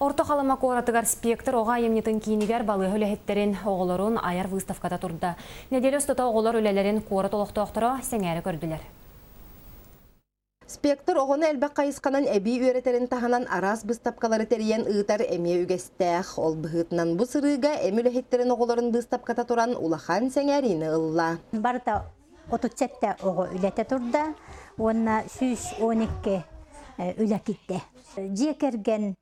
Орто Халыма куоратыгар «Спектр» оҕо айымньытын киинигэр балыыһа үлэһиттэрин, оҕолорун айар выставката турда. Нэдиэлэ устата оҕолор үлэлэрин куорат олохтоохторо сэҥээрэ көрдүлэр. Спектр оҕону элбэх хайысханан эбии үөрэтэрин таһынан араас быыстапкалары тэрийэн ыытар эмиэ үгэстээх. Ол быһыытынан бу сырыыга эм үлэһиттэрин оҕолорун быыстапката туран улахан сэҥээриини ылла. Барыта 37 оҕо үлэтэ турда уонна 112 үлэ киирдэ. Дьиэ кэргэн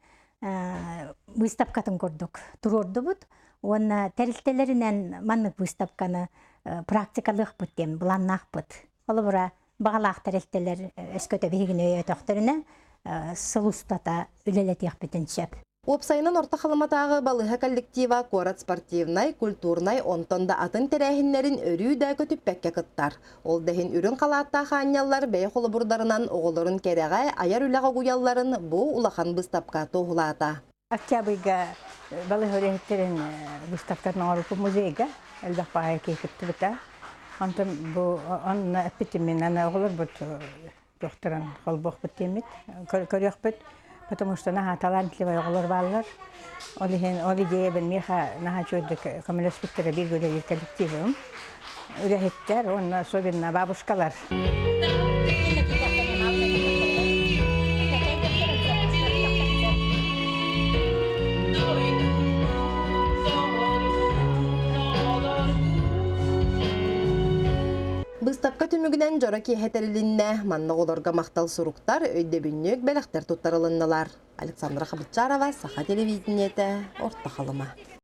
быыстапкатын курдук туруордубут уонна тэрилтэлэринэн маннык быыстапканы практикалыахпыт диэн былааннаахпыт. Холобура, баҕалаах тэрилтэлэр өскөтө биһигини өйөөтөхтөрүнэ сыл устата үлэлэтиэхпитин сөп. Уопсайынан Орто Халыматааҕы балыыһа коллектива куорат спортивнай, культурнай, онтон да атын тэрээһиннэрин өрүү да көтүппэккэ кыттар. Ол да иһин үрүҥ халааттаах аанньаллар бэйэ холобурдарынан оҕолорун кэрэҕэ, айар үлэҕэ угуйалларын бу улахан быыстапка туоһулаата. Октябрьга балыыһа үлэһиттэрин быыстапкатын оҥорбуппут музейга элбэх баҕайы киһи кыттыбыта. Онтон бу онно эппитим мин аны оҕолорбут туохтарын холбуохпут диэммит көрүөхпүт, потому что наһаа талантливай оҕолор бааллар. Ол иһин ол идеябын миэхэ наһаа үчүгэйдик көмөлөспүттэрэ бииргэ үлэлиир коллективым үлэһиттэр уонна особенно бабушкалар. Быыстапка түмүгүнэн дьоро киэһэ тэрилиннэ, манна оҕолорго махтал суруктар, өйдөбүнньүк бэлэхтэр туттарылыннылар. Александра Хабытчарова, Саха телевидениетэ, Орто Халыма.